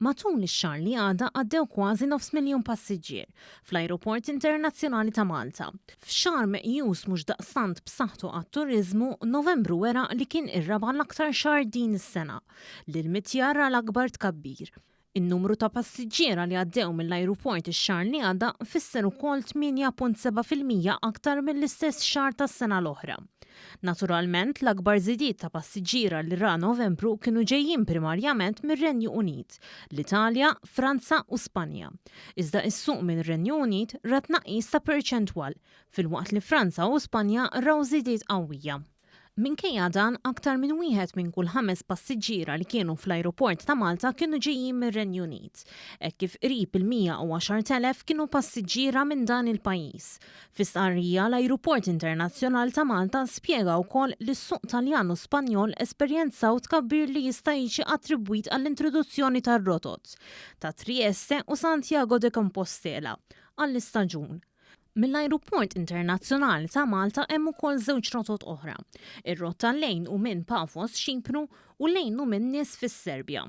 Matul ix-xahar li għadda għaddew kważi nofs miljun passiġġier fl-Ajruport Internazzjonali ta' Malta. F'xahar meqjus mhux daqstant b'saħħtu għat-turiżmu, Novembru wera li kien ir-raba' l-aktar xahar din is-sena li l-mitjar ra l-akbar tkabbir. In-numru ta' passiġġiera li għaddew mill-ajruport ix-xahar li għadda fisser ukoll 8.7% aktar mill-istess xahar tas-sena l-oħra. Naturalment, l-akbar żidiet ta' passiġġiera li ra Novembru kienu ġejjin primarjament mir-Renju Unit, l-Italja, Franza u Spanja. Iżda is-suq minn Renju Unit ra tnaqqis ta' perċentwal, filwaqt li Franza u Spanja raw żidiet qawwija. Minkejja dan, aktar minn wieħed minn kull ħames passiġġiera li kienu fl-ajruport ta' Malta kienu ġejjin mir-Renju Unit, hekk kif qrib il-110,000 kienu passiġġiera minn dan il-pajjiż. Fi stqarrija, l-Ajruport Internazzjonali ta' Malta spjega wkoll li s-suq Taljan u Spanjol esperjenzaw tkabbir li jista' jiġi attribwit għall-introduzzjoni tar-rotot ta' Trieste u Santiago de Compostela għall-istaġun. Mill-Ajruport Internazzjonali ta' Malta hemm ukoll żewġ rotot oħra, ir-rotta lejn u minn Paphos, Ċipru, u lejn u minn Nis fis-Serbja.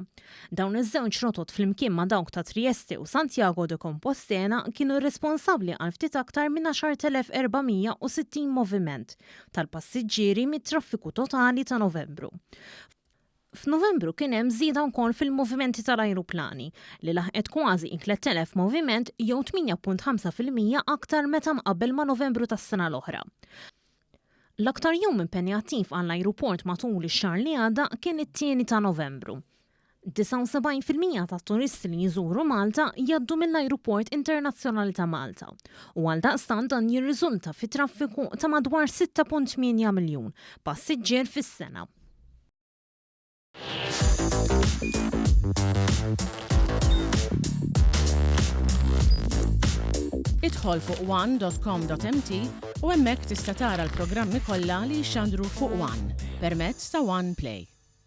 Dawn iż-żewġ rotot flimkien ma' dawk ta' Trieste u Santiago de Compostela kienu responsabbli għal ftit aktar minn 10,460 moviment tal-passiġġieri mit-traffiku totali ta' Novembru. F'Novembru kien hemm żieda wkoll fil-movimenti tal-ajruplani, li laħqet kważi 3,000 moviment jew 8.5% aktar meta mqabbel ma' Novembru tas-sena l-oħra. L-aktar jum impenjattiv għall-ajruport matul ix-xahar li għadda kien it-tieni ta' Novembru. 79% tat-turisti li jżuru Malta jgħaddu mill-Ajruport Internazzjonali ta' Malta u għaldaqstant dan jirriżulta fi traffiku ta' madwar 6.8 miljun passiġġier fis-sena. Idħol fuq one.com.mt u hemmhekk tista' tara l-programmi kollha li jixxandru fuq One permezz ta' One Play.